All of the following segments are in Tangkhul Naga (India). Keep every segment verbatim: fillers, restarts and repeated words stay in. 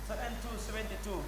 Seven two, seventy-two.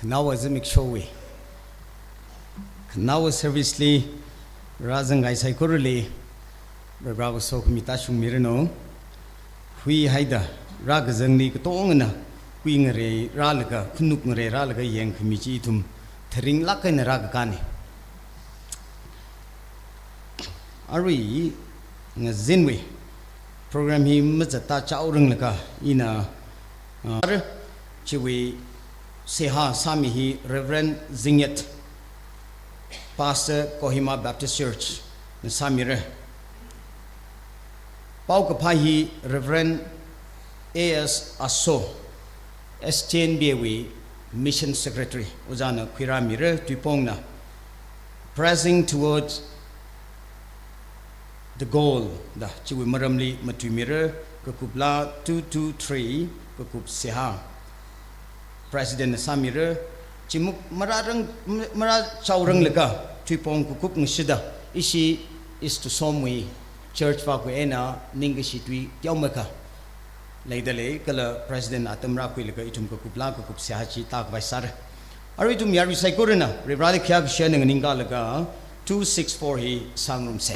Nawa zimiksho wui, nawa service li rāzanghai saikorali Varivarāwui sokhami tāshungmiranu. Huihaida rākazangli katongana kuingarei rālaga, khanuk ngarei rālaga yangkhami chi ithum tharinglāk eina rākakāna. Arui ngazinwui program hi mazatta chaoranglaga ina, ah, chiwui seihā sāmi hi Reverend Zingyat, Pastor, Kohima Baptist Church na sāmira. Paokaphā hi Reverend A S Aso, S T N B A wui Mission Secretary, ojāna khuirāmira, tuipongna Pressing Towards the Goal da chiwui maramli matuimira, kakup laa two two three, kakup seihā President na sāmira, chimuk marārang, marāchaoranglaga, tuipong kakup ngashida, ishi East Tusomwui church vākui eina ningkashi tui teomeikha leidalei, kala President atam rākhuilaga ithum kakup laa kakup seihā chi tākhavai sāra. Arui ithum yarui saikorana Varivarāli khayākashi eina nganingkalaga two six four hi sāngarumsa.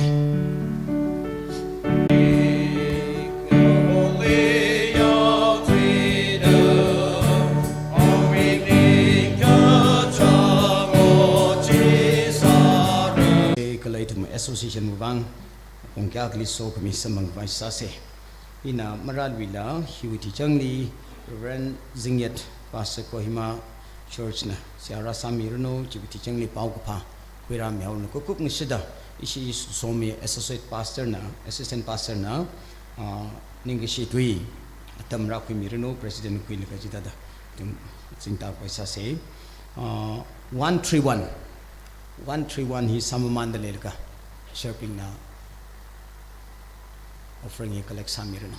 Kala ithum association wui vang pongkayākhali sokhami samphangkhavai sāsa. Ina marāluila hiwui thuichangli Reverend Zingyat, Pastor, Kohima Church na seihā rāsāmiranu, chiwui thuichangli paokaphā khuirāmihaoranu. Kakup ngashida ishi East Tusomwui Associate Pastor na, Assistant Pastor na, ah, ningkashi tui atam rākhuimiranu, President khuilaga chithāda ithum zingtākhavai sāsa. Ah, one three one. One three one hi sāmamānda leilaga, ushers bingna offering hi collect sāmiranu.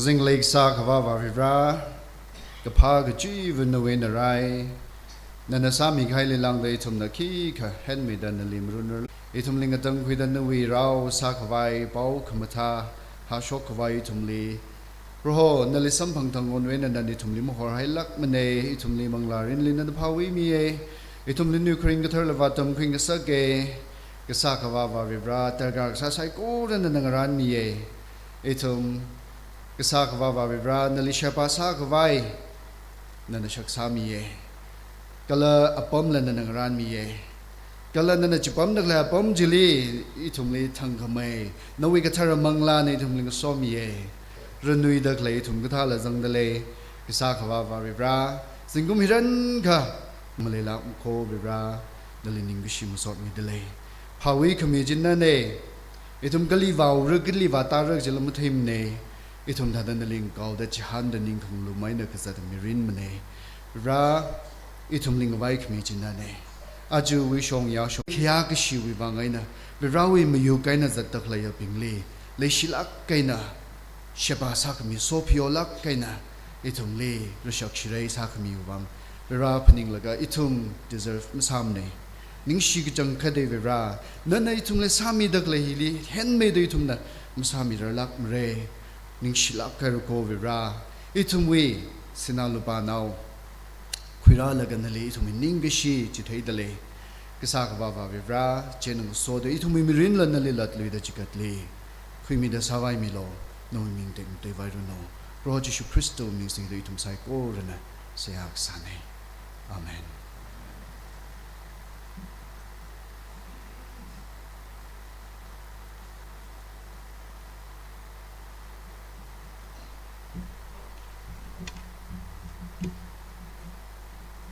Kazing leikasā Akhava Varivarā, kaphā kachiva nawui eina rai, Nana sāmikahaili lāngda ithumna khikha henmeida nali marunra. Ithumli ngatangkhuida nawui rao sākhavai, pao khamathā hāshok khavai ithumli, Proho, nali samphang thang onwena nana ithumli mahorhailākmana, ithumli manglā mirinli nana phāwui miya, ithumli nuikharing katharla vātamkhui ngasaka, Kasā Akhava Varivara, darkar kasā saikora nana ngarānmiya. Ithum Kasā Akhava Varivara, nali sheba sākhavai nana shak sāmiya. Kala apamla nana ngarānmiya. Kala nana chipamda khalei apam chili ithumli thangkhamei nawui kathara manglāna ithumli ngasomiya. Ranuida khalei ithum kathāla zangda lei. Kasā Akhava Varivara, zingkum hirankha maleilākmako Varivara, nali ningkashi masotmida lei. Phāwui khami chi nana, ithum kali vāura, kali vātāra kajila matheimana. Ithum thāda nali ngakaoda chihānda ning khangalumeina kazata mirinmana. Varivara, ithumli ngavai khami chi nana. Ajawui shong yāshong khayākashiwui vang eina, Varivarawui mayuk eina zatda khaleiyabingli leishilāk eina sheba sākhami, sophayolāk eina ithumli rashak shirei sākhamiwui vang Varivara phaninglaga, ithum deserve masāmana. Ningshi kachangkhatva Varivara, nana ithumli sāmida khalei hili henmeida ithumna masāmirarlākmara. Ningshilāk hairako Varivara, ithumwui sinā lupānao khuirālaga nali ithumwui ningkashi chitheida lei. Kasā Akhava Varivara, chieina ngasoda ithumwui mirinla nali latluida chikatli khuimida sāvaimilu, nawui ming tekmatei vairanu. Proho Jishu Khristawui ming singda ithum saikorana seihā kasāna. Amen.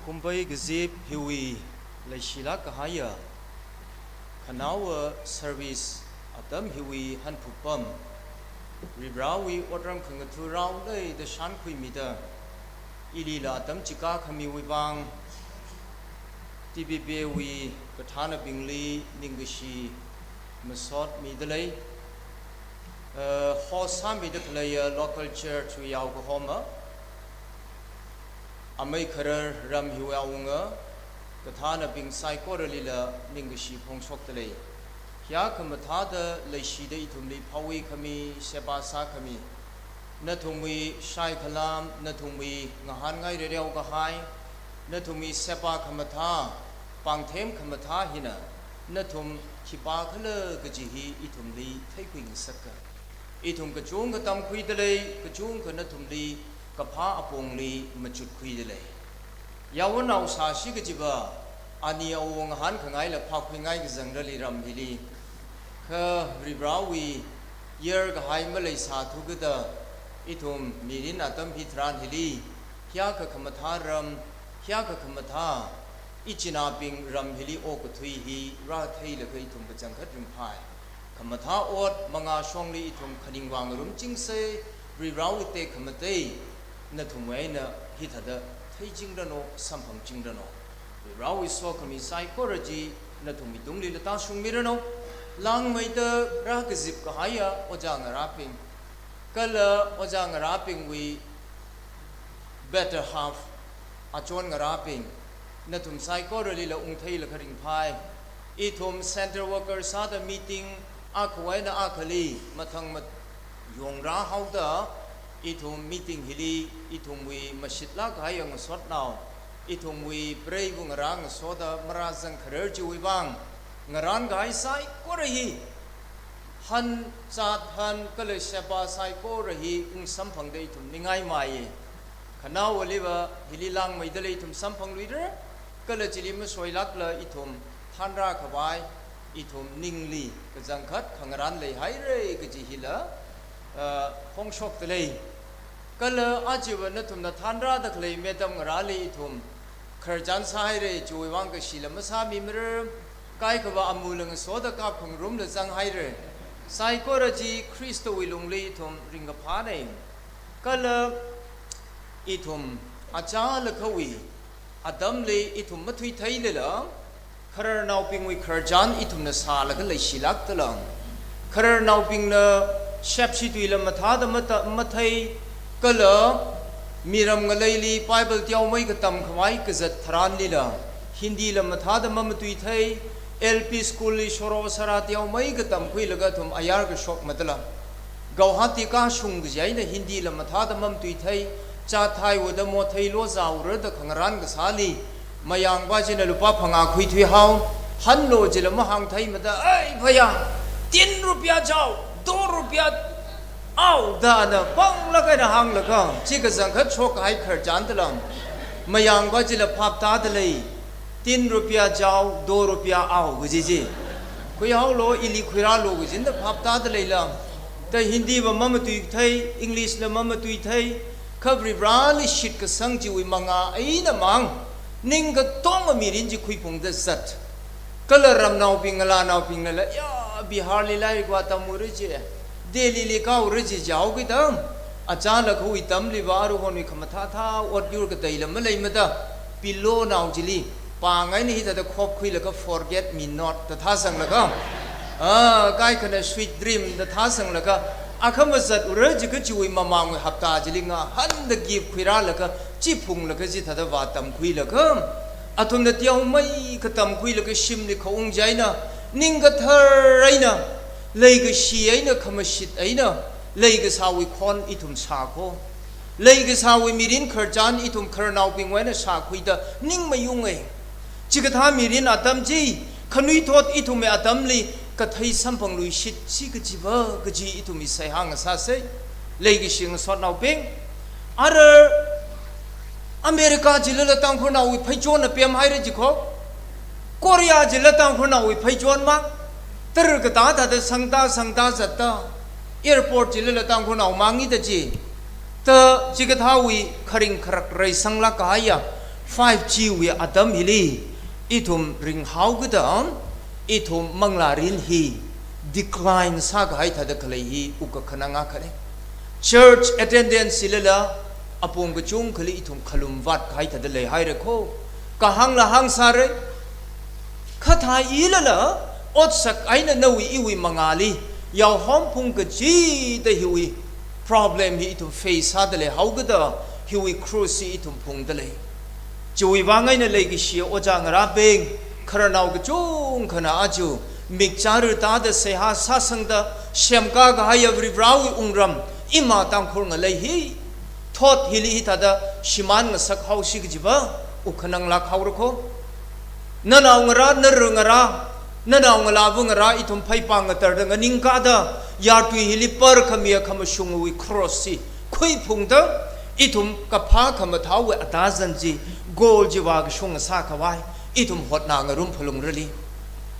Khumpei kazip hiwui leishilāk kahaiya khanaowa service atam hiwui hanphupam, Varivarawui otram khangatha rao leida shānkhuimida, ilila atam chikā khamiwui vang, T B B wui kathānabingli ningkashi masotmida lei. Eh, host sāmida khaleiya local church wui yaokahoma, amei kharar ram hiwui awunga, kathānabing saikoralila ningkashi phongshokda lei. Khayā khamathāda leishida ithumli phāwui khami, sheba sākhami, nathumwui shaikhalam, nathumwui ngahānngai rereo kahai, nathumwui sheba khamathā, pāngthem khamathā hina nathum khipākhala kaji hi ithumli theikhui ngasaka. Ithum kachungkha tamkhuida lei, kachungkha nathumli kaphā apongli machutkhuida lei. Yaonao sāshi kajiva, ani awung ngahānkhangaila phākhuingai kazangrali ram hili. Kha Varivarawui yar kahai maleisāthu kajida, ithum mirin atam hitharan hili, khayākha khamathā ram, khayākha khamathā ichinabing ram hili okathui hi rātheilaga ithum kachangkhat ringphai. Khamathā ot mangā shongli ithum khaningvā ngarumchingsa, Varivarawui tekhamatei nathumwui eina hithāda theichingranu, samphangchingranu. Varivarawui sokhami saikora chi nathumwui tungli latā shungmiranu. Langmeida rākazip kahaiya ojā ngarābing, kala ojā ngarābingwui better half, achon ngarābing, nathum saikoralila ungtheilaga ringphai. Ithum center worker sāda meeting akhawui eina akhali mathang mat-, yongrāhaoda, ithum meeting hili ithumwui mashitlāk kahaiya ngasotnao, ithumwui preiva ngarā ngasoda marāzang kharar chiwui vang, ngarānkahai saikora hi, han, zat han kala sheba saikora hi ungsamphangda ithum ningngaimai. Khanaowaliva hili langmeida lei ithum samphangluira, kala chili masoilākla ithum thanrākhavai, ithum ningli kachangkhat khangarān leihaira kaji hila, ah, phongshokda lei. Kala ajava nathumna thanrāda khalei metam ngarāli ithum khararchan sāhaira, chiwui vang kashila masāmimara, kaikhava amula ngasoda kapkhangarumla zanghaira. Saikora chi Khristawui lungli ithum ringkaphāna. Kala ithum achālakhawui atamli ithum mathuitheilala, khararnaobingwui khararchan ithumna sālaga leishilākdala, khararnaobingna shepshi tuila mathāda mata-, mathei, kala miram ngaleili Bible teomei katamkhavai kazat tharanlila, Hindi lam mathāda mamatuithei, L P school li shoro sara teomeikha tamkhuilaga athum ayar kashok mathāla. Guwahati kashung kaji eina Hindi lam mathāda mamatuithei, chāthaiwuda mothei lo zaura da khangarān kasāli, mayangpa china lupā phangā khuithuihao, hanlo jila mahāngthei mada, "Ai, bhaiya, tin rupiya jao, do rupiya ao," da ana panglāk eina hānglaga, chi kazang kachok kahai khararchan thalam. Mayangpa chila phap tādalei, "Tin rupiya jao, do rupiya ao," kaji chi. "Khuihaolo, ili khuirālo," kajina phap tādaleila. Ta Hindi va mamatuithei, English la mamatuithei, kha Varivarali shitkasang chiwui mangā eina mang, ning katonga mirin chi khuiphungda zat. Kala ramnaobing, ngalānaobingnala, ya, Bihar li lairik vātamura chi, Delhi li kāura chi jihaokida, achālakhawui atamli va aruihonwui khamathāthā ot yur kateila maleimada, pillow nao chili pāng eina hithāda khopkhuilaga forget me not da thāsanglaga, ah, kaikhana sweet dream da thāsanglaga, akhama zatura jiakha chiwui mamangwui hapta chili ngahānda gift khuirālaga, chi phunglaga chithāda vātamkhuilaga, athumna teomeikha tamkhuilaga shimli khaung chi eina, ning kathar eina, leikashi eina, khamashit eina, leikasāwui khon ithum shākho. Leikasāwui mirin khararchan ithum khararnaobingwui eina shākhuida ning mayunga. Chikathā mirin atam chi, khanuithot ithumwui atamli kathei samphangluishit chi kajiva kaji ithumwui seihā ngasāsa. Leikashi ngasotnaobing, ara America chilala Tangkhulnaowui pheichonna pemhaira jikho. Korea chila Tangkhulnaowui pheichon mang. Tara katā thāda sangtā sangtā zatta. Airport chilala Tangkhulnao mangida chi. Ta chikathāwui kharing kharak reisanglāk kahaiya five G wui atam hili, ithum ringhaokida, ithum manglārin hi decline sākahai thāda khalei hi wukkhanang akhana. Church attendance chilala apong kachungkhali ithum khalum vātkahai thāda leihairakho. Kahāngla hāngsāra. Kha thāilala, otsak eina nawui iwui mangāli yaohomphung kachida hiwui problem hi ithum face sāda leihaokida, hiwui cross hi ithum phungda lei. Chiwui vang eina leikashi ojā ngarābing, khararnao kachungkhana aja mikchara tāda seihā sāsangda semkā kahaiya Varivarawui wungram, ima Tangkhul ngalei hi thot hili hithāda shimān ngasakhaosi kajiva wukkhananglāk haorakho. Nanaongarā, nara ngarā, nanaongalāva ngarā, ithum pheipāng ngatarda nganingkāda, yartui hili par khamiya khamashungwui cross chi khuiphungda, ithum kaphā khamathāwui atazan chi, goal chi vākashung sākhavai, ithum hotnā ngarum phalungrali.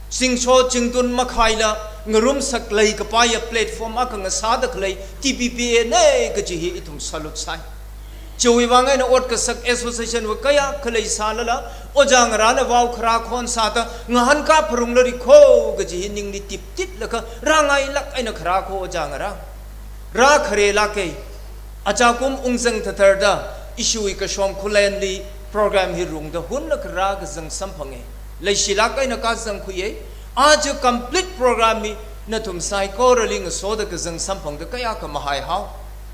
Zingsho zingtun makhaila ngarumsak leikapaiya platform akha ngasāda khalei T P P A na kaji hi ithum salute sāi. Chiwui vang eina ot kasak association va kayākha leisālala, ojā ngarāna vao kharā khon sāda ngahānkā pharungrarikho kaji hi ningli tiptitlaga rāngailāk eina kharākho ojā ngarā. Rākharelāka. Achakum ungzang thatharda, ishiwui kashom khulenli program hi rungda hunlakha rākazang samphanga. Leishilāk eina kazangkhuiya. Aja complete program hi nathum saikorali ngasoda kazang samphangda kayākha mahaihao.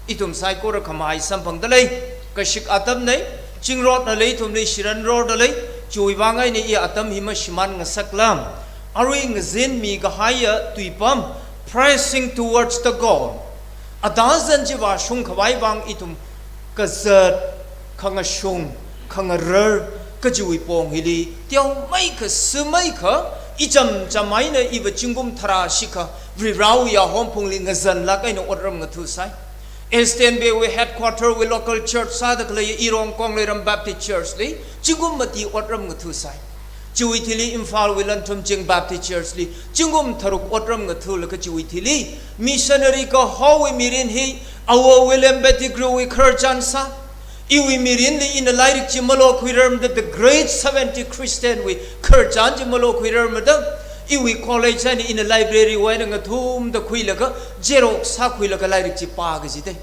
Ithum saikora khamahai samphangda lei. Kashik atamna, zingrotnala ithumli shiranrorda lei. Chiwui vang eina i atam hi mashimān ngasakla, arui ngazinmi kahaiya tuipam, pressing towards the goal. Atazan chi vāshungkhavai vang ithum kazat, khangashung, khangarar, kajiwui pong hili teomeikha, simeikha, icham cham eina iva zingkum tharā shikha, Varivarawui yaohomphungli ngazanlāk eina otram ngathasai. Eastern Bay wui headquarter wui local church sāda khalei Irong Kongleiram Baptist Church li zingkum mati otram ngathasai. Chiwui thili Imphal wui Lanthumching Baptist Church li zingkum tharuk otram ngathalaga chiwui thili missionary kahowui mirin hi Awo William Pettigrew wui khararchan sā. Iwui mirinli ina lairik chi malokhuirarmada The Great Seventy Christian wui khararchan chi malokhuirarmada, iwui college eina ina library wui eina ngathumda khuilaga xerox sākhuilaga lairik chi pā kajida.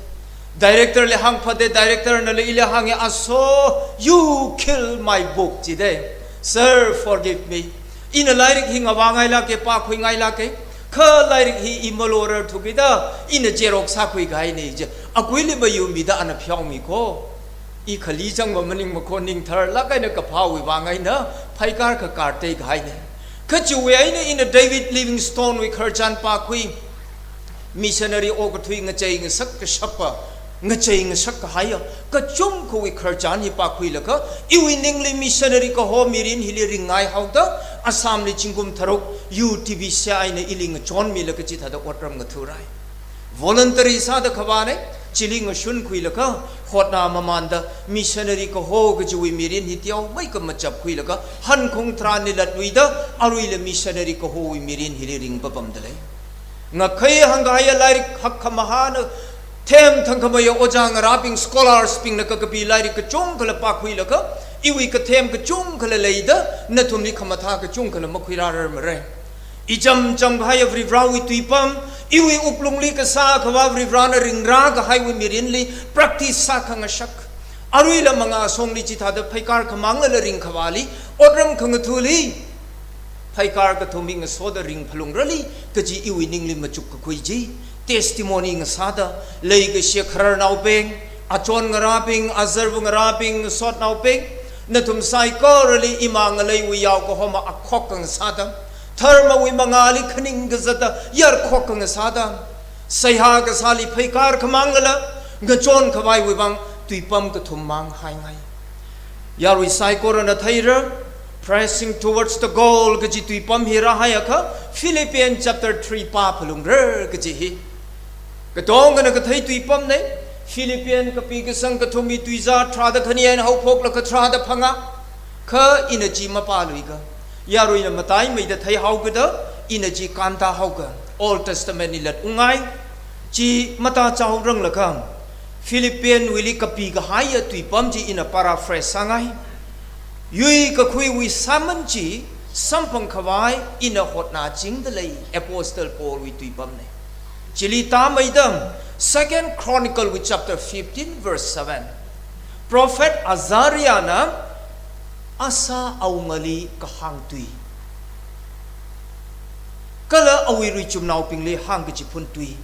Director li hāngphada, director nala ili hānga, "Aso, you kill my book," jida. "Sir, forgive me. Ina lairik hi ngavāngailāka, pākhuingailāka. Kha lairik hi i malorarthu kida, ina xerox sākhuikahaina," ji. Akuili mayumida ana pheomikho. I khali chang va maningmakho, ningtharlāk eina kaphāwui vang eina Phaikar kakar tei kahaina. Kha chiwui eina ina David Livingstone wui khararchan pākhui. Missionary okathui ngachei ngasak kashapa, ngachei ngasak kahaiya kachungkhawui khararchan hi pākhuilaga, iwui ningli missionary kaho mirin hili ringngai haoda, Assam li zingkum tharuk U T B C eina ili ngachonmilaga chithāda otram ngatharai. Voluntary sāda khavāna, chili ngashunkhuilaga, hotnamamanda, missionary kaho kajiwui mirin hi teomeikha machapkhuilaga, hankhung tharan nilatluida, aruila missionary kahowui mirin hili ringpapamda lei. Ngakhei hāngkahaiya lairik hakkhamahāna, them thangkhameiya ojā ngarābing, scholars bingna kakapi lairik kachungkhala pākhuilaga, iwui kathem kachungkhala leida, nathumli khamathā kachungkhala makhuirārarmara. Icham chamkahaiya Varivarawui tuipam, iwui wuklungli kasā khavā Varivarana ringrākahaiwui mirinli practice sākhangasak. Aruila mangā songli chithāda phaikar khamanglala ringkhavāli, otram khangathali, phaikar kathum hi ngasoda ringphalungrali, kaji iwui ningli machukkakhui chi, testimony ngasāda, leikashi khararnaobing, achon ngarābing, azarva ngarābing, sotnaobing, nathum saikorali ima ngaleiwui yao kahoma akhok ngasāda, dharmawui mangāli khaning kazata yarkhok ngasāda, seihā kasāli phaikar khamanglala, ngachon khavaiwui vang tuipam kathum mang haingai. Yarui saikorana theira, pressing towards the goal kaji tuipam hi rāhaiakha, Philippians chapter three pāphalungra kaji hi. Katongana kathei tuipamna, Philippian kapi kasang kathumwui tuizā tharāda khani eina haophoklaga tharāda phangā, kha ina chi mapāluiakha, yaruina mataimeida theihaokida, ina chi kānda haoakha, Old Testament li latungai, chi matā chaoranglaga, Philippian wuili kapikahaiya tuipam chi ina paraphrase sāngai. Yuikakhuiwui sāman chi samphang khavai ina hotnachingda lei, Apostle Paul wui tuipamna. Chili tāmeida, Second Chronicle wui chapter fifteen verse seven. Prophet Azariahna Asa awungali kahāng tui, kala awui ruichumnaobingli hāngkachiphun tui.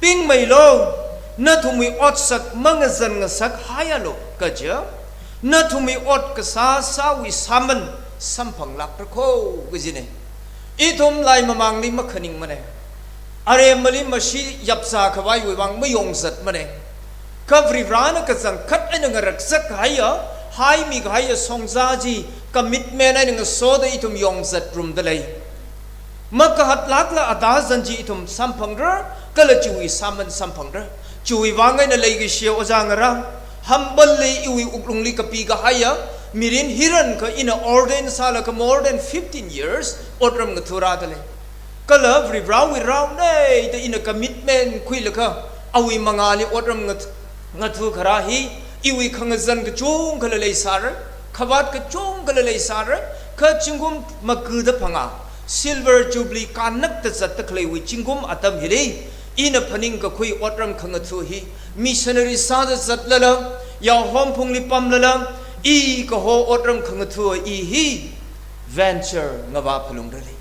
Pingmeilu, nathumwui otsak mangazan ngasak haialu, kaja, nathumwui ot kasā sāwui sāman samphanglākra kho, kajina. Ithum laimamangli makhaningmana. Aremali mashee yapzā khavaiwui vang mayongzatmana. Kha Varivarana kachangkhat eina ngarakzat kahaiya, haimi kahaiya shongzā chi, commitment eina ngasoda ithum yongzatrumda lei. Makahatlākla adazan chi ithum samphangra, kala chiwui sāman samphangra. Chiwui vang eina leikashiya ojā ngarā, humbly iwui wuklungli kapikahaiya mirin hirankha ina ordain sālaga more than fifteen years otram ngathurāda lei. Kala Varivarawui raona da ina commitment khuilaga awui mangāli otram ngat-, ngathukharā hi, iwui khangazan kachungkhala leisāra, khavāt kachungkhala leisāra, kha zingkum makuda phangā, Silver Jubilee kānnakta zatta khaleiwui zingkum atam hili, ina phaningkakhui otram khangathu hi, missionary sāda zatlala, yaohomphungli pamlala, i kaho otram khangathu i hi, venture ngavā phalungra lei.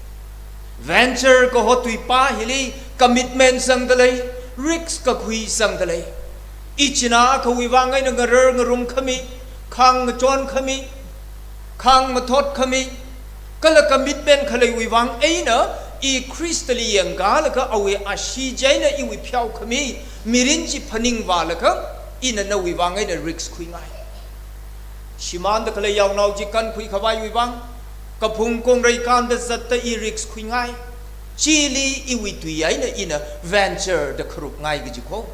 Venture kaho tuipā hili commitment zangda lei, risk kakhui zangda lei. Ichina akhawui vang eina ngarar ngarumkhami, khāng ngachonkhami, khāng mathotkhami, kala commitment khaleiwui vang eina i Khristali yangkālaga awui ashee chieina iwui pheokhami mirin chi phaningvālaga ina nawui vang eina risk khuingai. Shimānda khalei yaonao chi kankhui khavaiwui vang, kaphung kongrei kānda zatta i risk khuingai. Chili iwui tui eina ina venture da kharupngai kaji kho.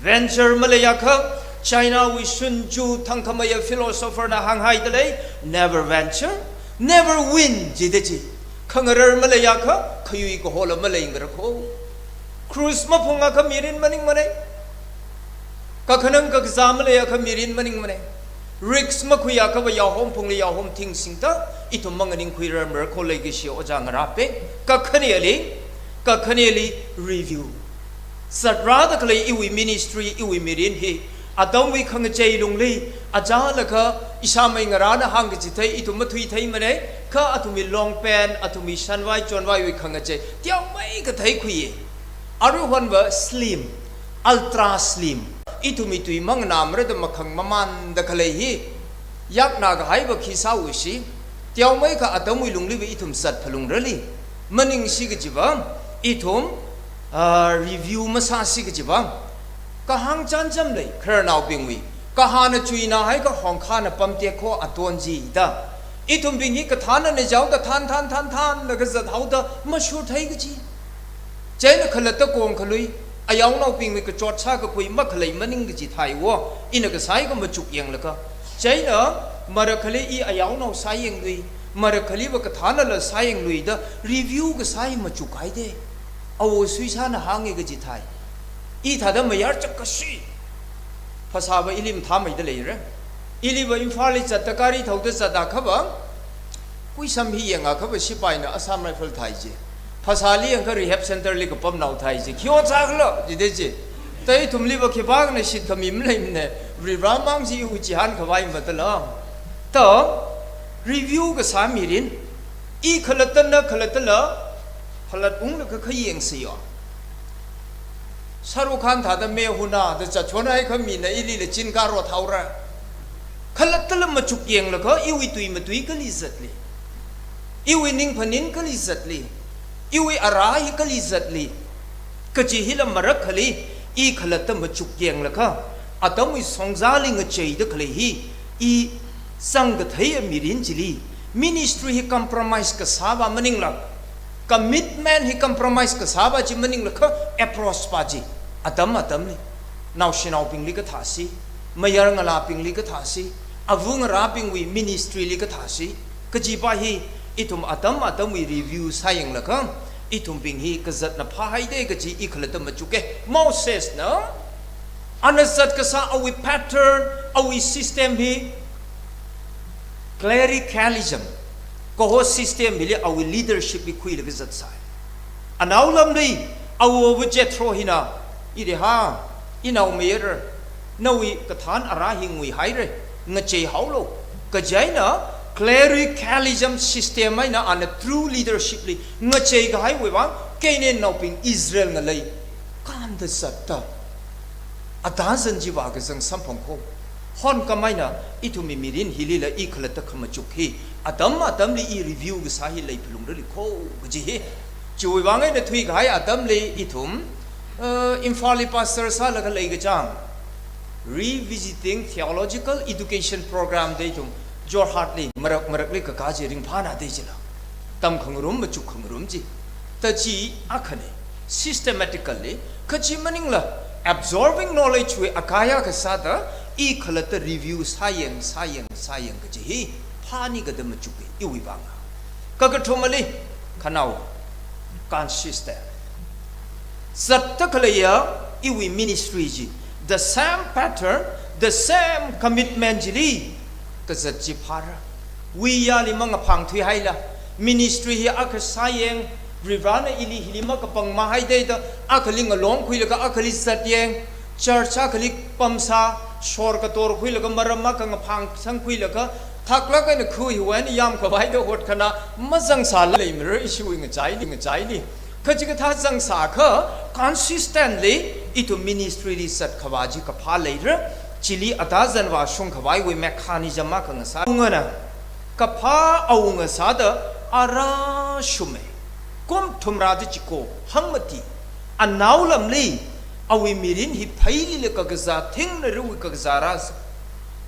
Venture maleiakha, China wui Sun Tzu thangkhameiya philosopher na hānghaida lei, "Never venture, never win," jida chi. Khangarar maleiakha, khayui kahola maleingra kho. Cruise maphungakha mirin maningmana. Kakhanang kakazā maleiakha mirin maningmana. Risk makhuiakhava yaohomphungli yaohom thing singta, ithum manganingkhuirarmara kho leikashiya ojā ngarābing. Kakhaneli, kakhaneli review. Zatrāda khalei iwui ministry, iwui mirin hi, atamwui khangachei lungli, achālakha ishāmei ngarāna hāngkachithei ithum mathuitheimana, kha athumwui long pant, athumwui shanvai chonvaiwui khangachei, teomeikha theikhuiya. Aruihonva slim, ultra slim. Ithumwui tui manganāmara da makhang mamanda khalei hi, yakna kahaiva khi sāushi. Teomeikha atamwui lungliva ithum zat phalungrali maningsi kajiva, ithum, ah, review masāsi kajiva, kahāng chānjam lei, khararnaobingwui, kahāna chuina haikha hongkhana pamtek kho aton jida. Ithumbing hi kathāna nejaoda thān, thān, thān, thānlaga zathaoda mashurthei kaji. Chieina khalatta kongkhalui, ayaonaobingwui kachot sākakhui makhalei maning kaji thai wo, ina kasā hi khamachuk yanglaga. Chieina marakhali i ayaonao sāyanglui, marakhaliva kathānala sāyanglui da review kasā hi machukhaide. Awo suisāna hānge kaji thai. I thāda mayar chak kashi. Phasāva ili mathāmeida leira. Iliva Imphalli zatda gari thaoda zatda khava, kuisam hi yangakhava sipaina Assam Rifle thai ji. Phasāli yangkha rehab centre li kapamnao thai ji. Khi ot sākhala, jide ji. Ta ithumliva khipākhana shitkhami maleimane. Varivarā mang ji iwui chihān khavai matala. Ta review kasā mirin, i khalattana khalattala, khalat unglaga kha yangsa yo. Shah Rukh Khan thāda main hero da zatchon haikha mina ilila chin karo thaora. Khalattala machuk yanglaga iwui tui matui kali zatli, iwui ning phaning kali zatli, iwui ara hi kali zatli kaji hila marakhali i khalatta machuk yanglaga, atamwui shongzali ngacheida khalei hi i zangkathei mirin chili, ministry hi compromise kasāva maningla, commitment hi compromise kasāva chi maningla kha approach va chi atam atamli, naoshinaobingli kathāsi, mayar ngalābingli kathāsi, ava ngarābingwui ministry li kathāsi, kajiva hi ithum atam atamwui review sāyanglaga, ithumbing hi kazatna phāhaide kaji i khalatta machuke. Mosesna, ana zat kasā awui pattern, awui system hi clericalism kaho system hili awui leadership hi khuilaga zatsai. Anaolamli, awova Jethro hina, iri ha, inaomayara, nawui kathān ara hi nguihaira, ngacheihaolu. Kaji eina clericalism system eina ana true leadership li ngacheikahaiwui vang, Canaannaobing Israel ngalei kanda zatta, atazan chiva kazang samphang kho. Honkhamei eina ithumwui mirin hilila i khalatta khamachuk hi atam atamli i review kasā hi leiphalungrali kho kaji hi. Chiwui vang eina thuikahai atamli ithum, eh, Imphalli pastor sālaga leikachang Revisiting Theological Education Program da ithum Jorhatli marak marakli kakā chi ringphāna da chila. Tamkhangarum, machukkhangarum chi. Ta chi akhane, systematically, kha chi maningla, absorbing knowledge wui akaya kasāda, i khalatta review sāyang, sāyang, sāyang kaji hi, phāni kada machuke, iwui vanga. Kakathumali, khanao, consistent. Zatta khaleiya, iwui ministry chi, the same pattern, the same commitment chili, kazat chi phāra. Wuiyali mangaphang thuihaila, ministry hi akha sāyang, Varivarana ili hili makapang mahaide da, akhali ngalong khuilaga akhali zatyang, church akhali pamsā, shor kator khuilaga maram akha ngaphang sangkhuilaga, thaklāk eina khui wen yamkhavai da hotkhana, mazangsāla leimara ishiwui ngachaili, ngachaili. Kachikathā zangsākha, consistently, ithum ministry li zatkhavai chi kaphā leira, chili atazanva shungkhavaiwui mechanism akha ngasā. Awungana, kaphā awunga sāda ara shume. Kum thumrada chiko, hangmati. Anaolamli, awui mirin hi pheilila kakazā, thingnarawui kakazā rāsa.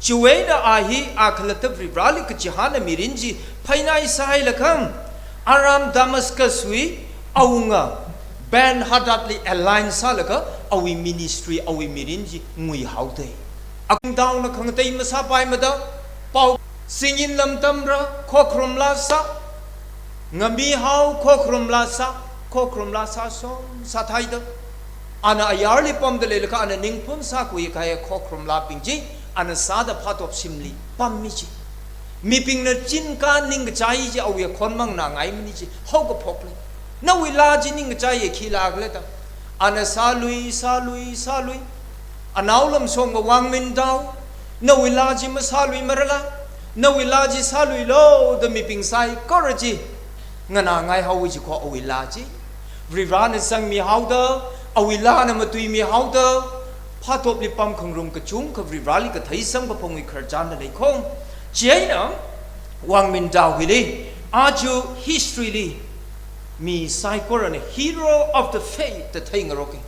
Chiwui eina a hi, a khalatta Varivarali kachihāna mirin chi, pheinaisāhailakham, Aram Damascus wui, awunga, Ben-Hadadli alliance sālaga, awui ministry, awui mirin chi, nguihaode. Akungdaona khangatei masāpaimada, pao, singin lam tamra, khokharum lāsa, ngamihao, khokharum lāsa, khokharum lāsa som, sāthaida. Ana ayarli pamda leilakha ana ningphun sākhui kahai khokharum lābing chi, ana sāda phatop shimli pammi chi. Mibingna chinka ningkachai chi awui khon mangnangaimani chi, haokaphokli. Nawui laa chi ningkachaiya khi laakhala da. Ana sālui, sālui, sālui. Anaolam shongva vāngmintao. Nawui laa chi masāluimarala. Nawui laa chi sāluilo da mibing saikora chi. Nganāngaihaowa chi kho awui laa chi. Varivarana zangmihaoda, awui laana matuimihaoda, phatopli pamkhangarum kachungkha Varivarali kathei samkaphangwui khararchanna leikho. Chieina, Wangmin Dao hili, aja history li, mi saikorana hero of the faith da theingaroka.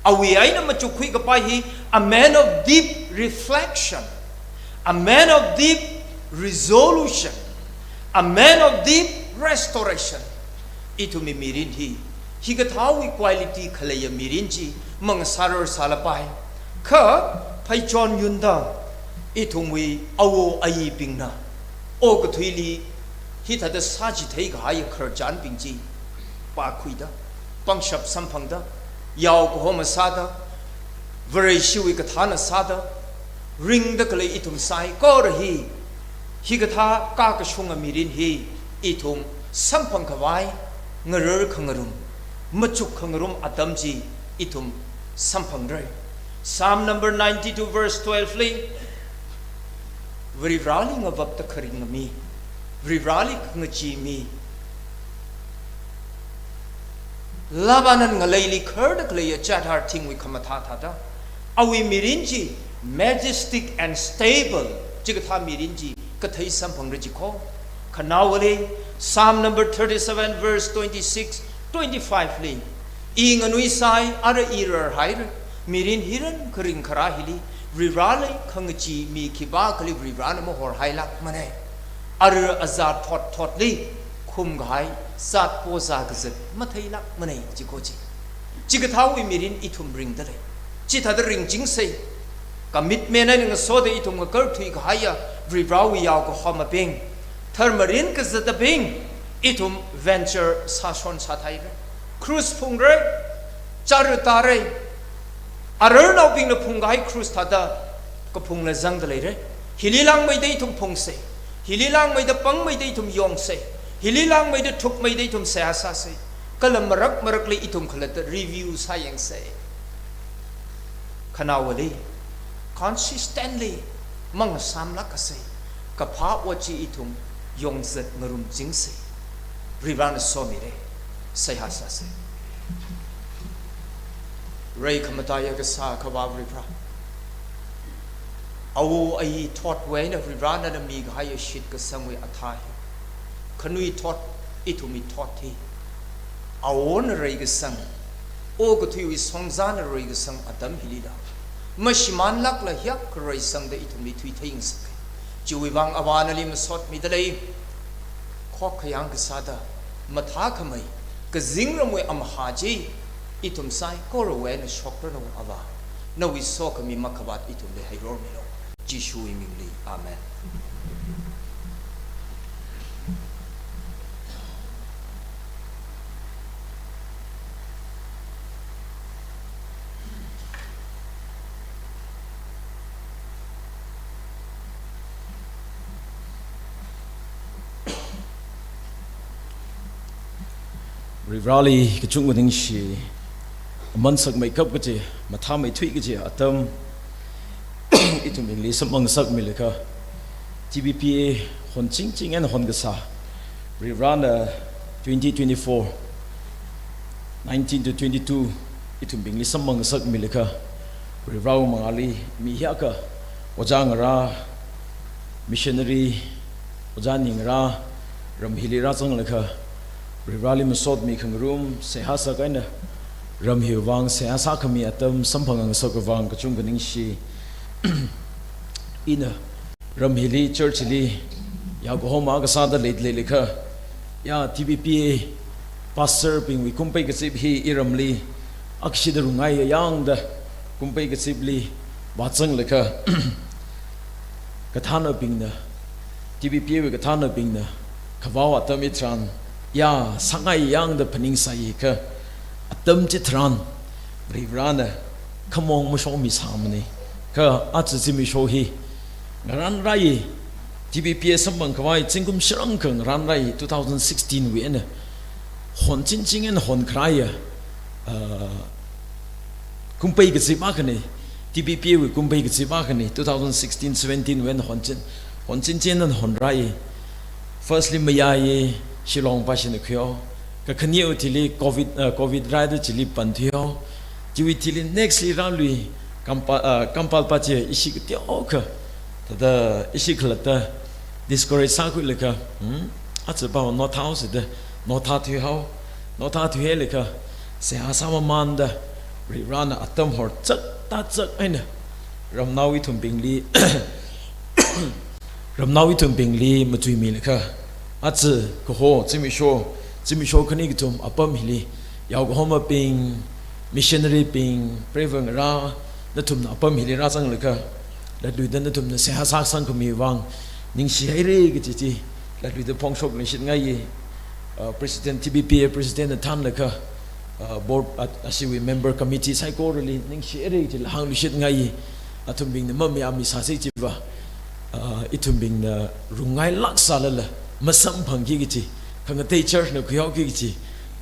Awui eina machukkhui kapai hi, a man of deep reflection, a man of deep resolution, a man of deep restoration. Ithumwui mirin hi, hikathāwui quality khaleiya mirin chi mangasārar sālapai. Kha pheichon yunda, ithumwui awo ayibingna okathuili hithāda sāchithei kahaiya khararchanbing chi pākhuida, pangshap samphangda, yao kahoma sāda, Vareshiwui kathāna sāda, ringda khalei ithum saikora hi, hikathā kakashunga mirin hi ithum samphang khavai ngarar khangarum, machuk khangarum atam chi ithum samphangra. Psalm number ninety-two verse twelve li, Varivarali ngavapda kharinga mi, Varivarali khangachee mi, Lebanon ngaleili kharda khaleiya chatharthingwui khamathā thāda, awui mirin chi majestic and stable, chikathā mirin chi kathei samphangra jikho. Khanaowali, Psalm number thirty-seven verse twenty-six, twenty-five li, I nganui sai, ara I rarhaira, mirin hiran kharing kharā hili, Varivarali khangachee mi khipākhali Varivarana mahorhailākmana. Ara azā thotthotli khumkahai zatpo zā kazat matheilākmana jikho chi. Chikathāwui mirin ithum ringda lei. Chithāda ringchingsa. Commitment eina ngasoda ithum ngakarthui kahaiya Varivarawui yao kahomabing, tharmarin kazatabing, ithum venture sāshon sāthaira. Krus phungra, chara tāra. Ararnaobingna phungkahai krus thāda kaphungla zangda leira. Hili langmeida ithum phungsa. Hili langmeida pangmeida ithum yongsa. Hili langmeida thukmeida ithum seihā sāsa. Kala marak marakli ithum khalatta review sāyangsa. Khanaowali, consistently mangasāmlākasa. Kaphā ot chi ithum yongzat ngarumchingsa. Varivarana somira. Seihā sāsa. Rai khamataiya kasā Akhava Varivara, awo ayi thotwui eina Varivara nana mikahaiya shitkasangwui athā hi, khanuithot, ithumwui thot hi, awona reikasang, okathuiwui shongzāna reikasang atam hilila, mashimānlākla hiyākha reisangda ithumli thuitheingasaka. Chiwuivang Avā nali masotmida lei. Khokkha yang kasāda, mathākhamei, kazingramwui amahā chi ithum saikorawui eina shokranu Avā. Nawui sokhami makhavāt ithumli heirormilu. Jishuwui mingli. Amen. Varivarali kachungkha ningshi, aman sakmeikap kaji, mathāmeithui kaji atam ithumbingli samphang ngasakmilaga, T B P A honchingching eina honkasā, Varivarana twenty twenty-four, nineteen to twenty-two, ithumbingli samphang ngasakmilaga, Varivarawui mangāli mi hiyākha ojā ngarā, missionary, ojā ningarā, ram hili rāzanglaga, Varivarali masotmi khangarum, seihā sākahai eina, ram hiwui vang seihā sākhami atam samphang ngasakvang kachungkha ningshi. Ina ram hili, church li, yao kahoma kasāda lei, leilaga, ya T B P A pastor bingwui kumpei kazip hi iramli akshida rungai yangda kumpei kazipli vāzanglaga, kathānabingna, T B P A wui kathānabingna khavao atam hitharan, ya sāngai yangda phaningsai kha atam chitharan, Varivarana khamong mashomisāmana. Kha aja zimiksho hi ngaranrai, T B P A samphang khavai zingkum shirangkha ngaranrai, two thousand sixteen wui eina honchingching eina honkharāya, ah, kumpei kazip akhana, T B P A wui kumpei kazip akhana, two thousand sixteen seventeen wui eina honchin, honchingching eina honrai. Firstly mayai, Shillong pāshina khuihaowa. Kakhane thili covid, ah, covid rāda chili panthuihaowa. Chiwui thili next li rālui, Kampa-, ah, Kampal pā chi ishi kateokha, thāda ishi khalatta discourage sākhuilaga, hmm, aja pao nothao sida, notha thuihao, notha thuilaga, seihā sāmamānda, Varivarana atam hor chak ta chak eina, ramnao ithumbingli, ramnao ithumbingli matuimilaga, aja kaho, zimiksho, zimiksho khani kathum apam hili, yaokahomabing, missionary bing, preiva ngarā, nathumna apam hili rāzanglaga, latluida nathumna seihā sāsangkhami vang, ningshihaira kaji chi, latluida phongshokluishitngai, uh, President T B P A President na thānlaga, uh, board, uh, ashiwui member committee saikorali ningshihaira kaji hāngluishitngai, athumbingna mamayāmisāsi chiva, uh, ithumbingna rungngailāk sālala, masamphangki kaji, khangatei church na khuihaoki kaji,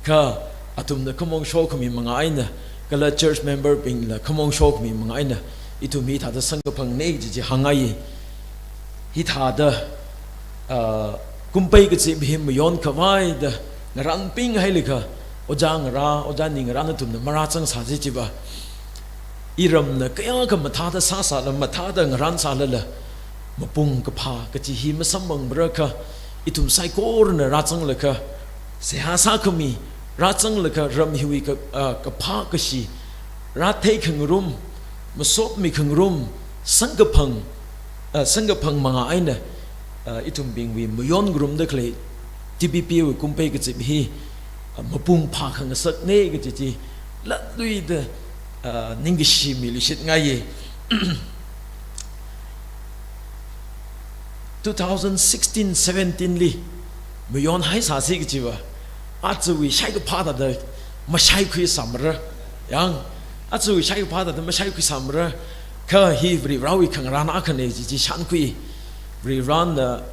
kha athumna khamong shokhami manga eina, kala church member bingla khamong shokhami manga eina, ithum hithāda samkaphangna kaji chi hāngngai. Hithāda, ah, kumpei kazip hi mayon khavaida, ngarānpinghailaga, ojā ngarā, ojā ningarā nathumna marāzangsāsi chiva, iramna kayākha mathāda sāsāla, mathāda ngarānsālala, mapung kaphā kaji hi masamphangmara kha, ithum saikorana rāzanglaga, seihā sākhami, rāzanglaga ram hiwui ka, ah, kaphā kashi, rāthei khangarum, masotmi khangarum, samkaphang, ah, samkaphang manga eina, ah, ithumbingwui mayon ngarumda khalei T B P wui kumpei kazip hi, ah, mapung phākhangasakna kaji chi, latluida, ah, ningkashimiluishitngai. Two thousand sixteen seventeen li mayonhaisāsi kajiva, ajawui shaikaphā thāda mashaikhuisāmara. Yang, ajawui shaikaphā thāda mashaikhuisāmara. Kha hi Varivarawui khangarān akhana kaji chi shānkhui. Varivarana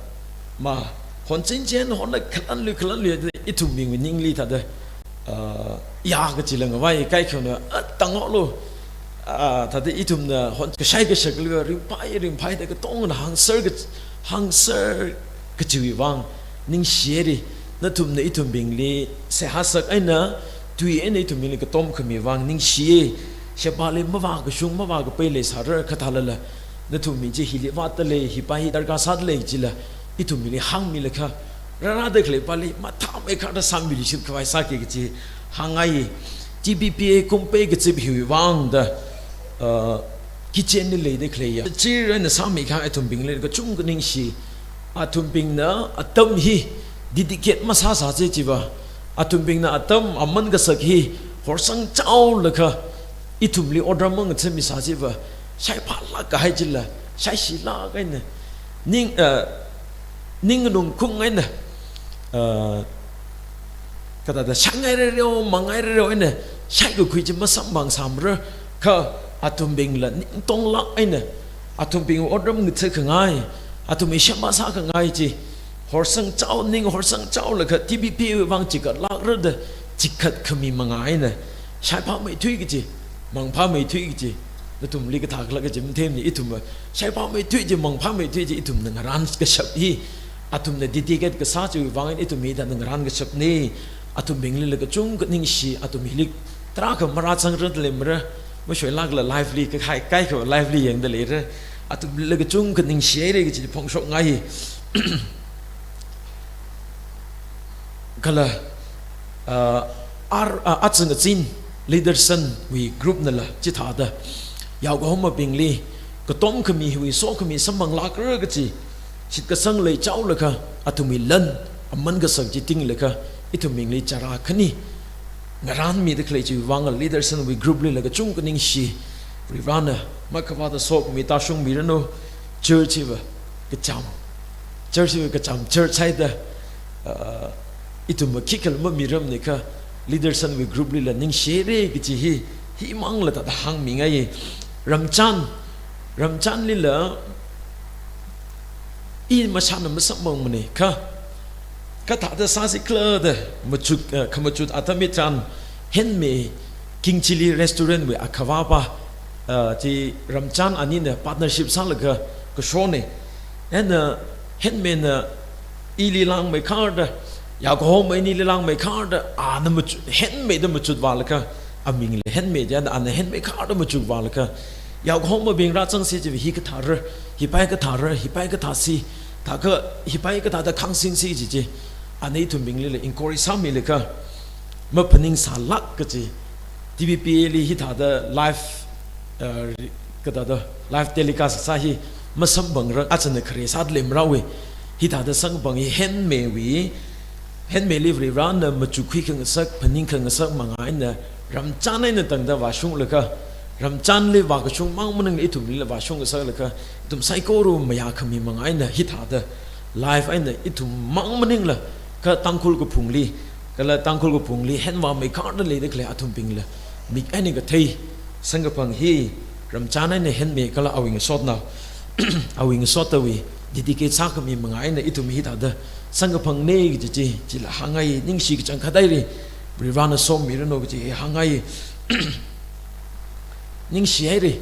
ma, honchinchen honna khalanlui khalanlui ithumbingwui ningli thāda, ah, ya kajila ngavai kaikhana, ah, tanglo. Ah, thāda ithumna hon kashai kashakli ringphai, ringphaida katongna hāngser ka, hāngser kajiwui vang, ningshihaira, nathumna ithumbingli seihā sak eina, tui eina ithumbingli katomkhami vang, ningshiya, shebali mavākashung, mavākapei leisāra kha thālala, nathumbing chi hili vātdalei, hipa hi darkar sādalei chila, ithumbingli hāngmilaga, rārāda khalei pali, mathāmeikharda sāmiluishit khavai sāki kaji hāngngai. T B P A kumpei kazip hiwui vangda, uh, kitchenli leida khaleiya. Chirana sāmikha ithumbingli kachungkha ningshi. Athumbingna atam hi dedicate masāsāsi chiva, athumbingna atam aman kasak hi horsangchaolaga ithumli otram mangathatmisā chiva, shaiphālāk kahai chila, shaishilāk eina, ning, uh, ning nungkung eina, uh, kathāda shaingai rereo, mangai rereo eina, shaikakhui chi masamphangsāmara, kha athumbingla ningtonglāk eina, athumbing otram ngathakhangai, athumwui sheba sākhangai chi, horsangchao, ning horsangchaolaga T B P wui vang chikatlākra da, chikatkhami manga eina, shaiphāmeithui kaji, mangphāmeithui kaji, nathumli kathākhala kaji mathemni ithumva, shaiphāmeithui chi, mangphāmeithui chi, ithumna ngarān kashap hi, athumna dedicate kasā chiwui vang eina ithum hithāda ngarān kashapna, athumbinglila kachungkha ningshi, athum hili tarākha marāzangrada leimara, mashoilākla live li kakhai, kaikha live li yangda leira, athumlila kachungkha ningshihaira kaji phongshokngai. Kala, ah, ar, ah, azang azin leadership wui group nala chithāda, yaokahomabingli, katomkhami hiwui sokhami samphanglākra kaji, shitkasang leichaolaga, athumwui lan, aman kasak chi tinglaga, ithumbingli chara khani, ngarānmida khalei chiwui vang leadership wui group lila kachungkha ningshi, Varivarana, makhavāta sokhami tāshungmiranu, church hiva, kacham, church hiva kacham, church haida, uh, ithumva khikhala mamiramni kha, leadership wui group lila ningshihaira kaji hi, himangla thāda hāngmingai. Ramchan, Ramchanlila, i mashana masamphangmana kha, kathāda sāsi khala da, machuk, eh, khamachut atam hitharan, Henmei King Chilli Restaurant wui akhavāpa, eh, chi Ramchan anina partnership sālaga kashona. Eina, Henmeina ili langmeikharda, yaokahoma inili langmeikharda, ana machut, Henmeida machutvālaga, amingla Henmei da, ana Henmeikharda machutvālaga, yaokahomabing rāzangsi chiva hi kathāra, hipa hi kathāra, hipa hi kathāsi, Thākha hipai kathāda khāngsingsi chi chi, ana ithumbinglila encourage sāmilaga, maphaningsālāk kachi, T B P A li hithāda live, uh, kathāda live telecast sā hi masamphangrang, achana khare sāda lemrāwui, hithāda samkaphang hi Henmeiwui, Henmeili Varivarāna machukkhui khangasak, phaning khangasak manga eina ramchān eina tangda vāshunglaga, ramchānli vākashung mang maningla ithumlila vāshung ngasaklaga, ithum saikora mayākhami manga eina hithāda live eina ithum mang maningla, kha Tangkhul kaphungli, kala Tangkhul kaphungli henvāmeikharda leida khalei athumbingla mik eina kathei samkaphang hi ramchān eina Henmei kala awui ngasotnao, awui ngasottawui dedicate sākhami manga eina ithum hithāda samkaphangna kaji chi, chila hāngngai, ningshi kachangkhat haira, Varivarāna somiranu kaji hāngngai. Ningshi haira.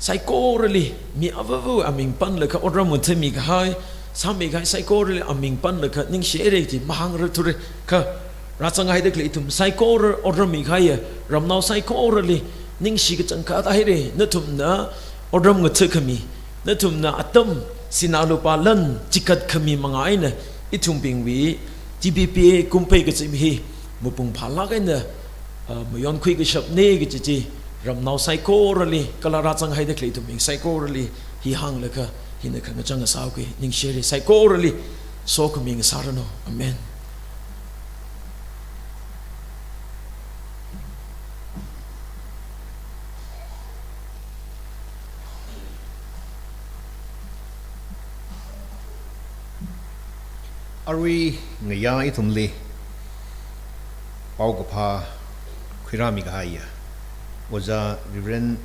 Saikorali, mi avāva aming panlaga otram ngathami kahai, sāmi kahai saikorali aming panlaga ningshi haira chi mahāngra thura, kha rāzanghaida khalei ithum saikora otram mikahaiya ramnao saikorali ningshi kachangkhat haira. Nathumna otram ngathakhami, nathumna atam sinā lupā lan chikatkhami manga eina ithumbingwui T B P A kumphei kazip hi mapung phālāk eina, ah, mayonkhui kashapna kaji chi ramnao saikorali, kala rāzanghaida khalei ithumbing saikorali hi hānglaga hina khangachang ngasāuki, ningshi haira, saikorali sokhami ngasāranu. Amen. Arui ngayā ithumli paokaphā khuirāmi kahaiya Ojā Reverend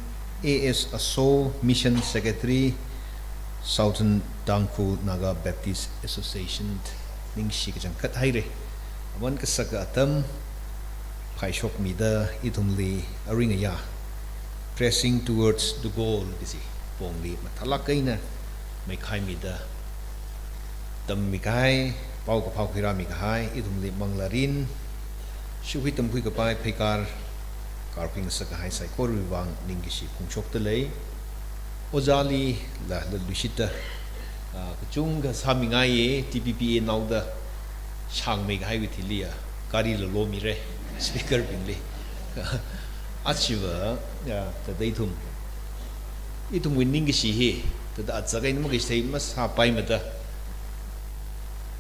A S Aso, Mission Secretary, Southern Tangkhul Naga Baptist Association, ningshi kachangkhat haira. Aman kasaka atam phaishokmida ithumli arui ngayā Pressing Towards the Goal kaji pongli mathālāk eina meikhaimida tammi kahai, paokaphā khuirāmi kahai, ithumli manglārin, shukhui tamkhui kapai pheikar, karkhui ngasak kahai saikorawui vang ningkashi phongshokda lei. Ojālila, la luishitta, ah, kachungkha sāmingaiya, T B P A naoda shāngmei kahaiwui thiliya, gari lolo mira, speaker bingli. Achiva, ah, thāda ithum, ithumwui ningkashi hi, thāda azak eina makashithei masāpaimada,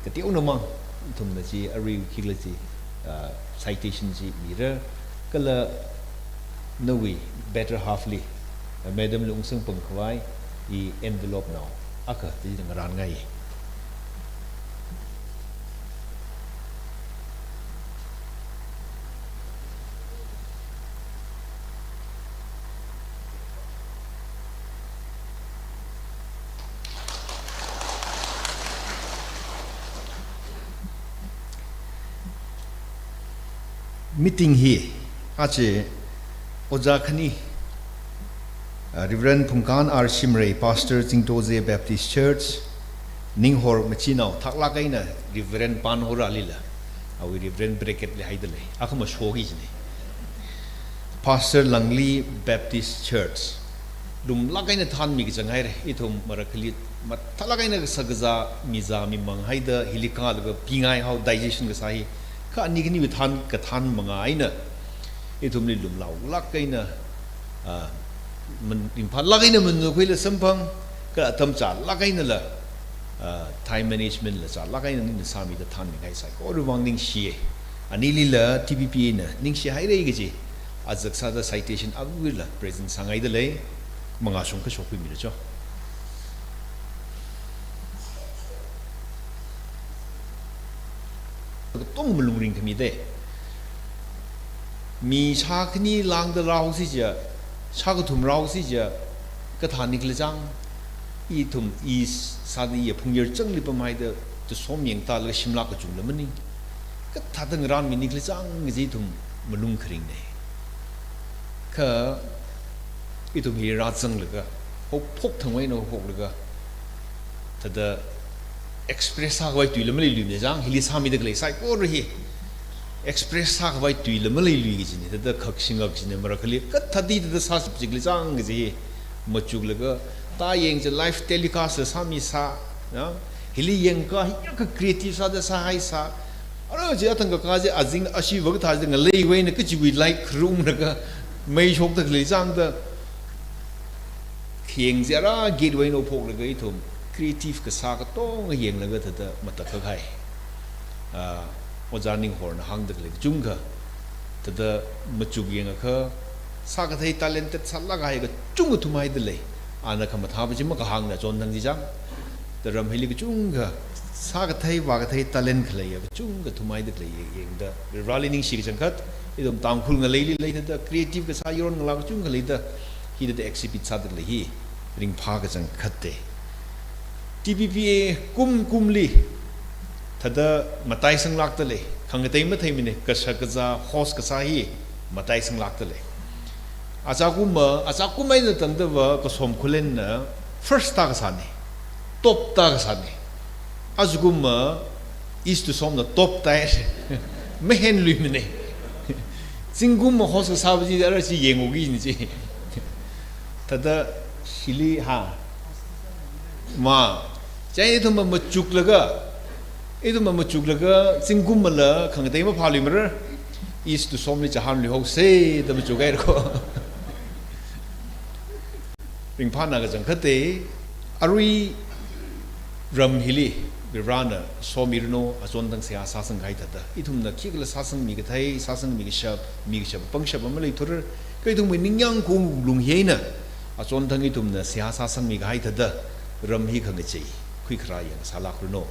kateonamang ithumna chi arui khikhala chi, ah, citation chi mira, kala nawui better half li, ah, madam li ungsamphang khavai, i envelope nao akha chi ngarānngai. Meeting hi aja ojā khani, ah, Reverend Phungkan R Shimray, Pastor Zingtoze Baptist Church, Ninghor machinao, thaklāk eina Reverend Panhoralila, awui Reverend bracket li haida lei, akha mashoki jine. Pastor Langli Baptist Church, lumlāk eina thanmi kachang haira, ithum marakhali mathālāk eina kashak kazā mizā mimang haida hili kālaga pingaihao digestion kasā hi, kha ani khaniwui than kathan manga eina ithumli lumlaolāk eina, ah, man, ringphālāk eina manukhuila samphang, kha atam chālāk einala, ah, time management la chālāk eina nina sāmida thanmi kahai saikorawui vang ningshiya. Anilila T B P A na ningshi haira kaji, azak sāda citation abuila present sāngaida lei, mangā shong kashok khuimira cho. Katonga malung ringkhami de. Mi shākhani lāngda rāhaosi jiakha, shākathum rāhaosi jiakha, kathā nikhala chang, ithum i sāda i phungyar changli pamhaida, tusom yangtālaga shimlāk kachungla maning. Kathāda ngarānmi nikhala chang kaji ithum malung kharingne. Kha ithum hi rāzanglaga, haophok thangwui eina haophoklaga, thāda express sākhavai tuila maleiluimana chang, hili sāmida khalei saikora hi express sākhavai tuila maleilui kajine, thāda khak shingak jine, marakhali kathāda thāda sāshap jikhala chang kaji hi machuklaga, tā yangcha live telecast la sāmi sā, Ya, hili yangkha hiyākha creative sāda sāhaisā. Ara chi athang kakā chi azing ashi vak thā chi ngaleiwui eina kachiwui light kharumlaga mei shokda khalei chāngda khayang chi ara gateway eina phoklaga ithum creative kasā katonga yanglaga thāda matakhak kahai. Ah, Ojā Ninghorna hāngda khalei kachungkha, thāda machuk yangakha, sākathei talented sālāk kahai kachungkha thumhaida lei. Ana khamathā pa chi makahāngna chonthang chi chang. Thāda ram hili kachungkha, sākathei vākathei talent khaleiya kachungkha thumhaida khalei yangda, Varivarāli ningshi kachangkhat, ithum Tangkhul ngaleili leithāda, creative kasā yaron ngalā kachungkha leida, hithāda exhibit sāda khalei hi ringphā kachangkhat te. T P P A kum kumli thāda mataisanglākda lei, khangatei matheimana, kashak kazā, host kasā hi mataisanglākda lei. Achākumva, achākum eina tangdava Kasom Khullenna first tā kasāna, top tā kasāna. Ajakumva East Tusomna top tāi, mahenluimana. Zingkumva host kasā pa chi ara chi yanguki ni chi. Thāda hili ha. Ma, chieina ithumva machuklaga, ithumva machuklaga, zingkumvala khangatei maphāluimara, East Tusomli chihānluihaosa da machukhaira ko. Ringphāna kachangkhat te, arui ram hili, Varivarāna somiranu, achonthang seihā sāsang kahai thāda. Ithumna khikhala sāsangmi kathei, sāsangmi kashap, mi kashap, pangshap maleithura, kha ithumwui ningyāng kawunglung hi eina, achonthang ithumna seihā sāsangmi kahai thāda, ram hi khangachei, khuikharā yāng sālākranu.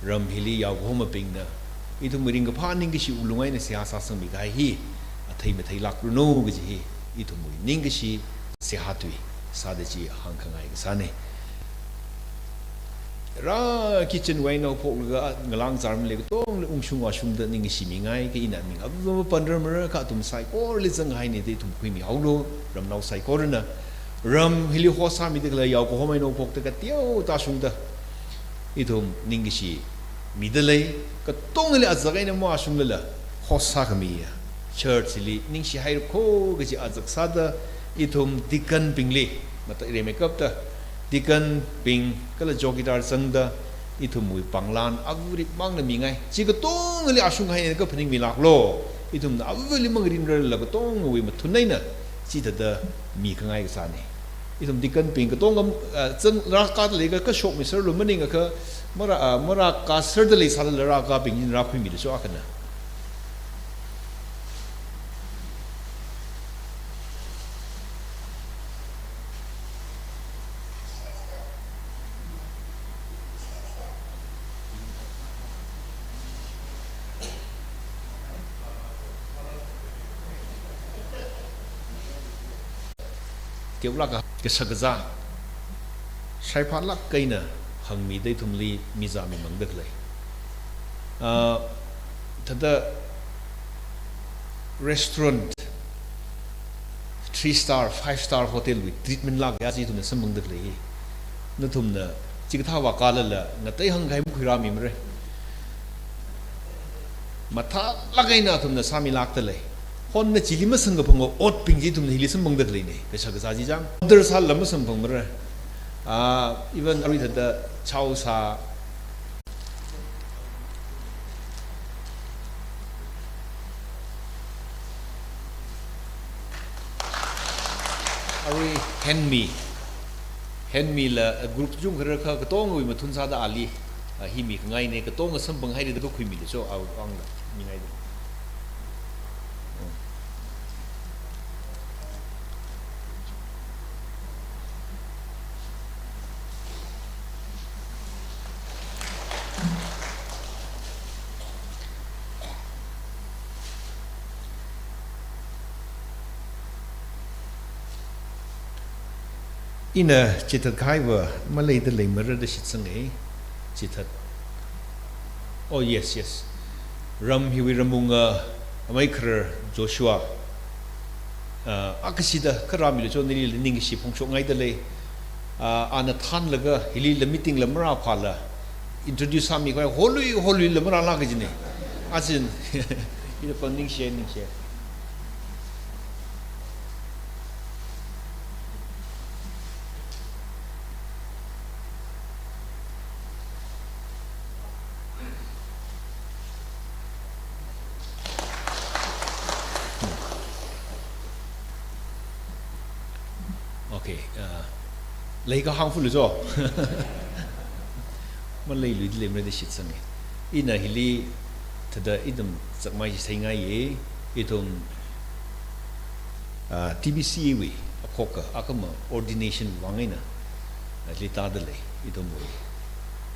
Ram hili yaokahomabingna, ithumwui ringkaphā ningkashi wuklung eina seihā sāsangmi kahai hi, athei matheilākranu kaji hi, ithumwui ningkashi seihā tui sāda chi hāngkhangai kasāna. Ara kitchen wui eina phoklaga ngalāng zārmali katongli ungshung vāshungda ningkashi mingai, kha ina ming ava mapanrarmara, kha athum saikorali zanghaina da ithum khuimihaolu, ramnao saikorana. Ram hili host sāmida khalei yaokahom eina phokta kateo tāshungda ithum ningkashi mida lei, katongali azak eina mavāshunglala, host sākhamiya church li ningshihaira ko kaji azak sāda, ithum deacon bingli, mata rimeikapta, deacon bing kala chowkidar zangda, ithumwui pānglan avali mangna mingai. Chi katongali ashung haina kaphaningmilāklu. Ithumna avali mangarinrarla katongawui mathun eina, chithāda mikhangai kasāna. Ithum deacon bing katonga, ah, zang rākāda leikha kashokmiserlu maningakha, mara, ah, marākāserda leisālala rākābing eina rākhuimilu cho akhana. Teolāka kashak kazā, shaiphālāk eina hāngmida ithumli mizāmi mangda khalei. Ah, thāda restaurant, three star, five star hotel wui treatment lāk ya chi ithumna samphangda khalei. Nathumna chikathā vākālala, ngatei hāngkahai makhuirāmimara. Mathālāk eina athumna sāmilākda lei. Honna chili masamkaphangva otbing chi ithumna hili samphangda khaleina, kashak kazā chi chang. Order sālala masamphangmara. Ah, even arui thāda chow sā, arui Henmi. Henmila, eh, group chungkha rākha katongawui mathun sāda ali, ah, hi mikhangaina, katonga samphanghaira da kakhuimilu cho, awui vangla mingaida. Ina chithatkahaiva maleida leimara da shitsanga, chithat. Oh, yes, yes. Ram hiwui ramung, ah, amei kharar Joshua. Ah, akhashida kharāmilu cho nilila ningkashi phongshokngaida lei. Ah, ana thānlaga hilila meeting la marāphāla introduce sāmikhavai holui holuila marālāk kajina. Achin, ina pāng ningshi, ningshi. Leikahāng fulu jo. Maleiluidalei mara da shitsanga. Ina hili thāda ithum chakmai chi theingaiya, ithum, ah, T B C wui akhokha, akhama ordination vang eina, ah, hili tādalei, ithumwui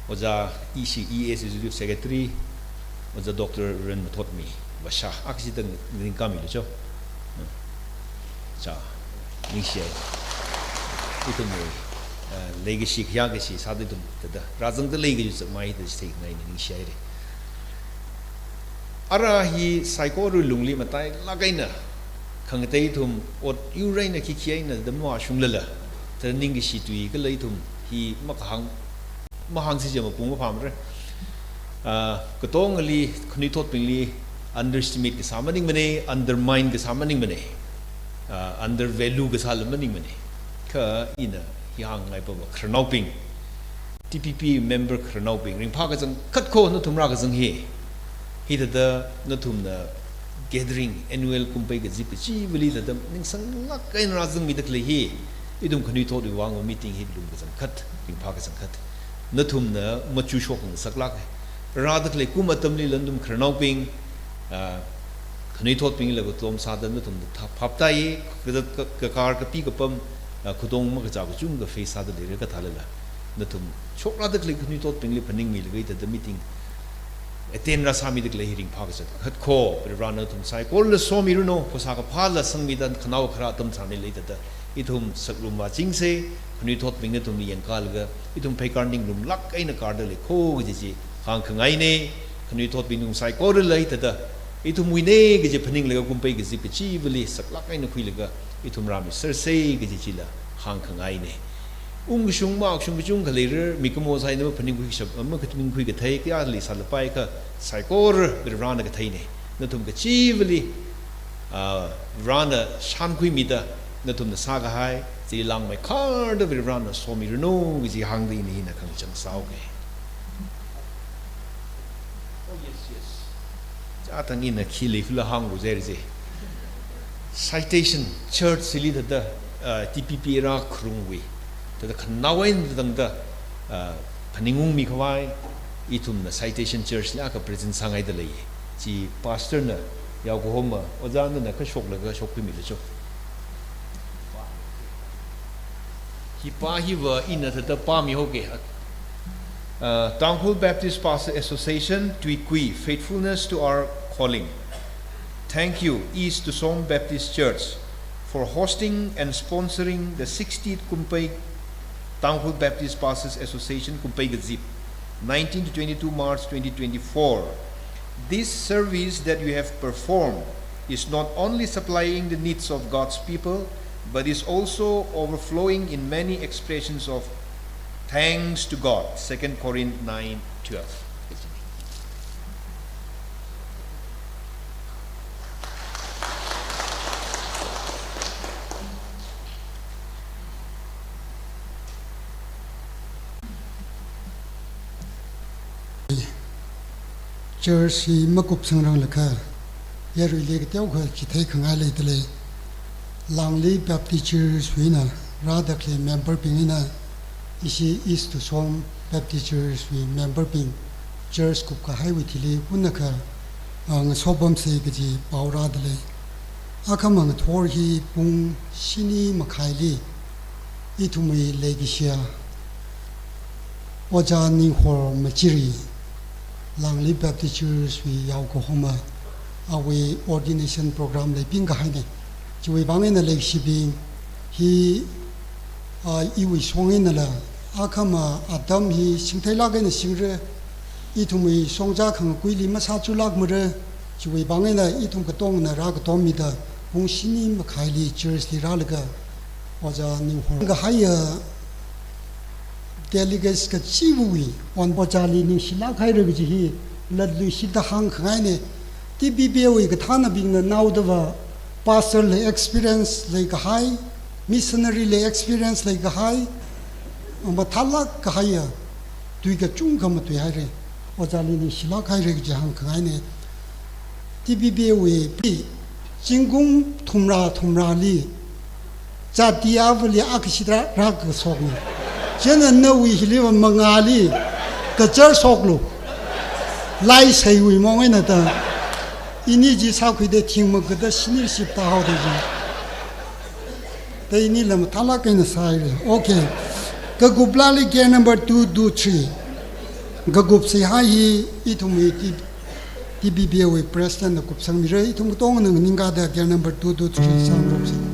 ojā, ishi E A Executive Secretary, ojā Doctor Ren Mathotmi, vāshā, akha chida ringkāmilu jo. Cha, ningshihai. Ithumwui, eh, leikashi, khayākashi sāda ithum thāda rāzangdalei kaji chakmai da chitheikhangaina, ningshihaira. Ara hi saikora lungli matailāk eina, khangatei ithum ot yur eina khikhi eina da mavāshunglala, thāda ningkashi tui kala ithum hi makahāng, mahāngsi chi mapung maphāmara. Ah, katongali, khanuithotbingli underestimate kasā maningmana, undermine kasā maningmana, ah, undervalue kasāla maningmana. Kha ina hi hāngngai pava, khararnaobing, T P P member khararnaobing, ringphā kachangkhat kho nathum rākazang hi. Hithāda nathumna gathering, annual kumpai kazip kachivali thāda ningsanglāk eina rāzangmida khalei hi, ithum khanuithotwui vang meeting hi lung kachangkhat, ringphā kachangkhat. Nathumna machukshok ngasaklāka. Rāda khalei kum atamlila nathum khararnaobing, ah, khanuithotbingla katom sāda nathumna thā phaptāi, ka, ka, kakar kapi kapam, ah, khatong makachā kachungkha face sāda leira kathālala, nathum shokrāda khalei khanuithotbingli phaningmilaga hithāda meeting attend rāsāmida khalei hi ringphā kachangkhat kho, Varivarana nathum saikorala somiranu, phasā kaphāla sangmida khanao kharā atam tharanli leida thāda, ithum sākrum vāchingsa, khanuithotbing nathumli yangkālaga, ithum pheikar ningrumlāk eina kardalei kho kaji chi hāngkhangaina, khanuithotbing nathum saikorala hithāda, ithumwuina kaji phaninglaga kumpai kazip kachivali saklāk eina khuilaga, ithum rāmisersa kaji chila hāngkhangaina. Ungkashung makashung kachungkha leira, mikumo sāi eina maphaningkhui kashap, maphaningkhui kathei kayāli sālapai kha, saikora Varivarana katheina. Nathum kachivali, ah, Varena shānkhuimida, nathumna sākahai chi langmeikharda Varivarana somiranu kaji hāngda ina hina khangachang sāhaoka. Oh, yes, yes. Chithang ina khi leifala hānglu jai ji. Citation Church hili thāda, ah, T P P rākharungwui thāda khanao eina tangda, ah, phaningungmi khavai, ithumna Citation Church li akha present sāngaidalei. Chi pastor na yaokahoma, ojā nana kha shoklaga shokkhuimilu jo. Hi pā hiva ina thāda pāmihaoka. Uh, Tangkhul Baptist Pastor Association, Tuikui, faithfulness to our calling. Thank you, East Tusom Baptist Church, for hosting and sponsoring the sixtieth Kumpai, Tangkhul Baptist Pastors Association Kumpai Kazip, nineteen to twenty-two March twenty twenty-four. This service that you have performed is not only supplying the needs of God's people, but is also overflowing in many expressions of thanks to God. Second Corinth nine twelve. Church hi makupsangranglakha, yaruili kateokha chitheikhangaileidalei. Langli Baptist Church wui eina rāda khalei member bing eina, ishi East Tusom Baptist Church wui member bing, church kupkahaiwui thili kunnakha, ah, ngasopamsa kaji pao rādalei. Akhama ngathor hi pung shini makhaili, ithumwui leikashiya Ojā Ninghor Machiri, Langli Baptist Church wui yaokahoma, awui ordination program leipingkahaina. Chiwui vang eina leikashibing, hi, ah, iwui shong einala, akhama atam hi singtheilāk eina singra, ithumwui shongzā khangakuili masāchulākmara, chiwui vang eina ithum katongna rākatommida, pung shini makhaili church li rālaga, Ojā Ninghor kahaiya delegates kachivawui, on ojāli ningshilāk haira kaji hi, latluishitda hāngkhangaina. T B B wui kathānabingna naodava, pastor li experience leikahai, missionary li experience leikahai, mathālāk kahaiya tui kachungkha matuihaira. Ojāli ningshilāk haira kaji hāngkhangaina. T B B wui pi, zingkum thumrā thumrāli, Jati avali akashida rākashokna. Chieina nawui hiliva mangāli kachar shoklu. Laisaiwui mong eina da. Ini chi sākhuida thing makada shinirship tāhaoda chi. Da ini lam thalak eina sāhaira. Okay. Kakup laali gear number two to three. Kakup seihā hi ithumwui T-, T B B A wui president na kupsangmira, ithum katongana nganingkada gear number two to three sāngarumsa.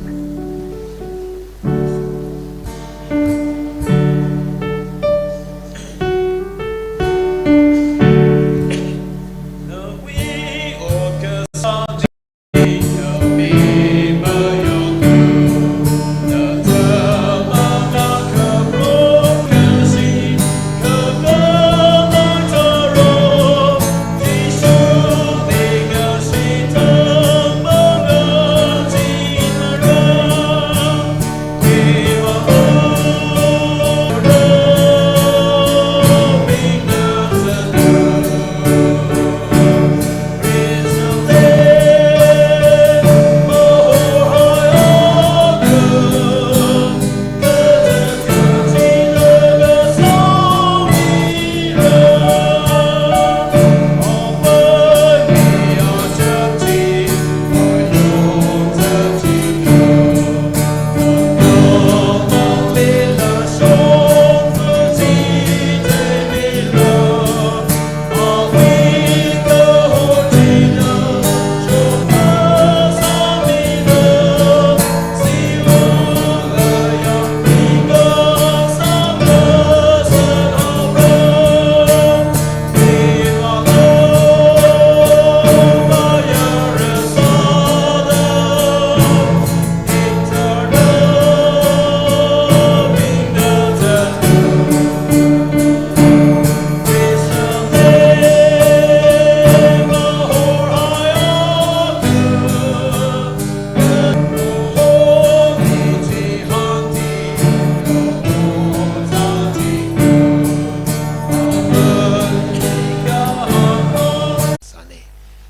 Sāne.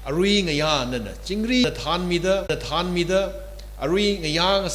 Arui ngayā nana chingri na thanmida, na thanmida, arui ngayā ngasa